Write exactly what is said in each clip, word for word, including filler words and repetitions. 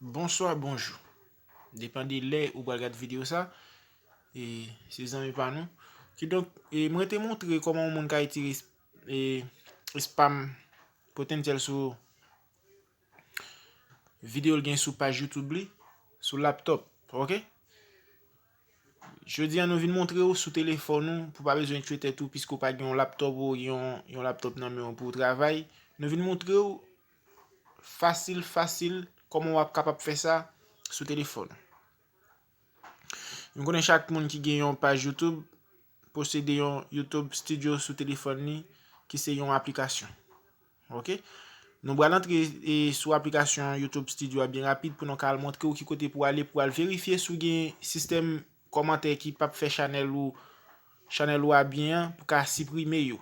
Bonswa, bonjou. Depann de lè ou pral gad videyo sa. E se zanmi pa nou. Kidonk, e mwen te montre kòman yon moun ka itilize, e, spam potansyèl sou videyo l gen sou paj YouTube li, sou laptop, ok? Jodi a nou vin montre w sou telefòn ou, pou pa bezwen tchwe tèt ou, piske w pa gen yon laptop ou yon, yon laptop nan men w pou w travay. Nou vin montre w fasil, fasil, kòman w ap kapab fè sa sou telefòn ou. Nou konnen chak moun ki gen yon paj YouTube posede yon YouTube Studio sou telefòn li, ki se yon aplikasyon. Ok? Nou pral antre, e, sou aplikasyon YouTube Studio a byen rapid pou nou ka al montre w ki kote pou w ale pou w al verifye si w gen sistèm kòmantè ki p ap fè chanèl ou, chanèl ou a byen an pou ka siprime yo.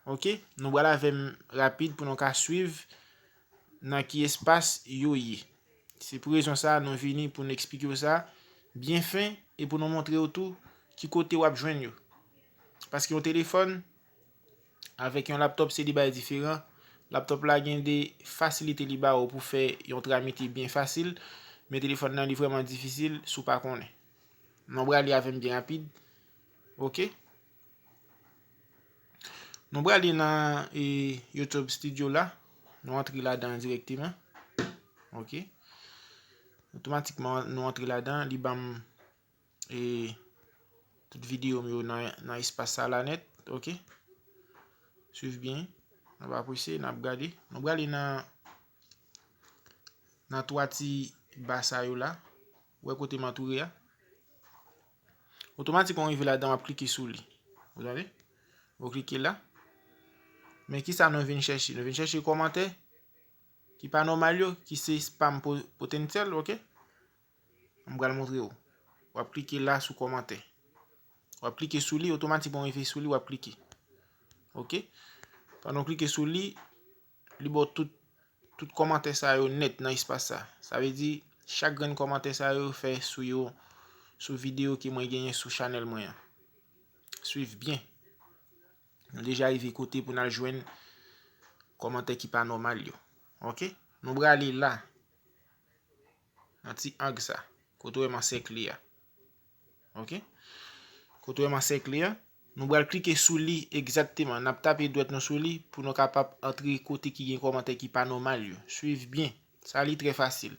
Ok? Nou pral avè m rapid pou nou ka swiv nan ki espas yo ye. Se pou rezon sa a nou vini pou nou eksplike w sa byen fen e pou nou montre w tou ki kote w ap jwenn yo. Paske yon telefòn avèk yon laptop se de bagay diferan. Laptop la gen de fasilite li ba ou pou fè yon tramite byen fasil, men telefòn nan li vrèman difisil si w pa konnen. Nou prale avè m byen rapid. Ok? Nou prale nan, e, YouTube Studio la. Nou antre ladan direkteman. Ok? Otomatikman, nou antre ladan. Li ban m, e, tout videyo m yo nan, nan espas sa la nèt. Ok? Swiv byen. N ap apresye, n ap gade. Nou prale nan, nan twa ti ba sa yo la. Ou wè kote m antoure a? Otomatikman, w rive ladan, w ap klike sou li. Ou tande? Ou klike la. Men ki sa nou vin chèche? Nou vin chèche kòmantè ki pa nòmal yo, ki se spam po-, potansyèl, ok? M pral montre w. W ap klike la sou kòmantè. W ap klike sou li, otomatikman w rive sou li, w ap klike. Ok? Pandan w klike sou li, li ba w tout, tout kòmantè sa yo nèt nan espas sa. Sa vle di, chak grenn kòmantè sa yo fè sou yo, sou videyo ke mwen genyen sou chanèl mwen an. Swiv byen. Nou deja rive kote pou n al jwenn kòmantè ki pa nòmal yo. Ok? Nou prale la. Nan ti ang sa. Kote w wè m ansèkle a. Ok? Kote w wè m ansèkle a. Nou pral klike sou li egzakteman. N ap tape dwèt nou sou li pou nou kapab antre kote ki gen kòmantè ki pa nòmal yo. Swiv byen. Sa li trè fasil.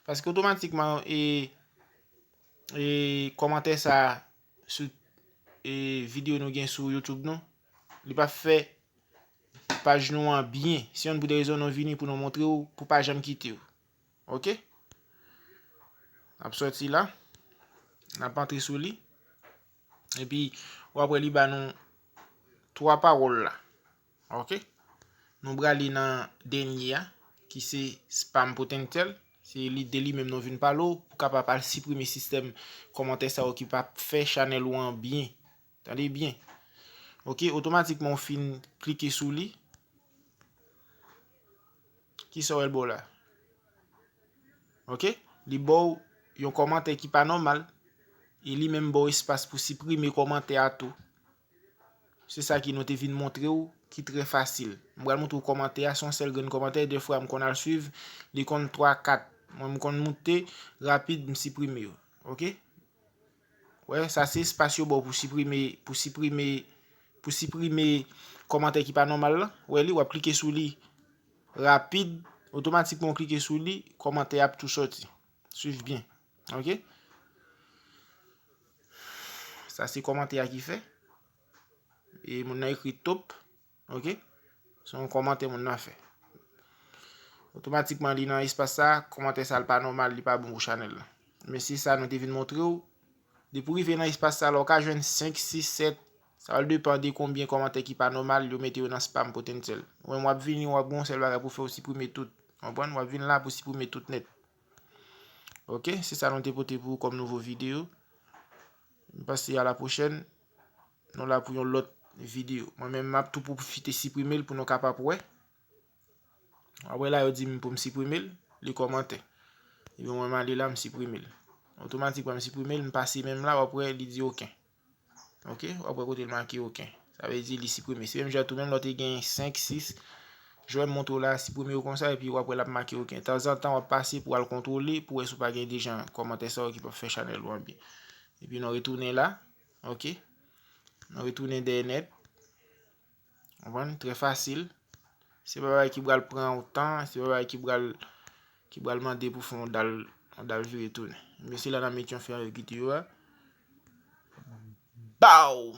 Paske otomatikman, e, e, kòmantè sa sou, e, videyo nou gen sou YouTube nou, li p ap fè paj nou an byen. Se youn pou de rezon nou vini pou nou montre w, pou pa janm kite w. Ok? N ap sòti la. N ap antre sou li. Epi, w ap wè li ba nou twa pawòl la. Ok? Nou prale nan dènye a, ki se spam potansyèl. Se li, de li menm nou vin pale w, pou kapab al siprime sistèm kòmantè sa yo ki p ap fè chanèl ou an byen. Tande byen. Ok, otomatikman w fin klike sou li. Kisa w wè l ba w la? Ok? Li ba w yon kòmantè ki pa nòmal. E li menm ba w espas pou siprime kòmantè a tou. Se sa ki nou te vin montre w, ki trè fasil. M pral montre w kòmantè a, se yon sèl grenn kòmantè, dèfwa m konn al swiv, li konn twa, kat. Mwen, m konn moute rapid, m siprime yo. Ok? Wè, sa se espas yo ba w pou siprime, pou siprime, pou siprime kòmantè ki pa nòmal la. Wè li, w ap klike sou li rapid, otomatikman w klike sou li, kòmantè a ap tou sòti. Swiv byen. Ok? Sa se kòmantè a ki fè. E moun nan ekri top. Ok? Se yon kòmantè moun nan fè. Otomatikman, li nan espas sa, kòmantè sa, li pa nòmal, li pa bon pou chanèl la. Men se sa nou te vin montre w. Depi w rive nan espas sa la, w ka jwenn senk, sis, sèt. Sa va depann de konbyen kòmantè ki pa nòmal, yo mete yo nan spam potansyèl. Ou menm w ap vini, w ap gen yon sèl bagay pou fè, w siprime tout. Konprann? W ap vin la pou siprime tout nèt. Ok? Se sa nou te pote pou ou kòm nouvo videyo. M panse a la pwochèn. Nou la pou yon lòt videyo. Mwen menm, m ap tou pwofite siprime l pou nou kapab wè. W ap wè la, yo di m pou m siprime l, li kòmantè. Epi mwen, m ale la, m siprime l. Otomatikman, m siprime l, m pase menm la, w ap wè, li di oken. Ok? W ap wè kote l make oken. Sa vle di li siprime. Se menm jan tou, menm lè w te gen senk, sis, Jan m montre w la, siprime yo konsa, epi w ap wè l ap make oken. Tanzantan, w ap pase pou w al kontwole, pou w wè si w pa gen deja kòmantè sa yo ki p ap fè chanèl ou anbyen. Epi nou retounen la, ok? Nou retounen dèyè nèt. Konprann? Trè fasil. Se pa bagay ki pral pran yon tan, se pa bagay ki pral, ki pral mande pou fè yon dal, yon dal vire tounen. Men se la n a met yon fen avèk videyo a. Bow!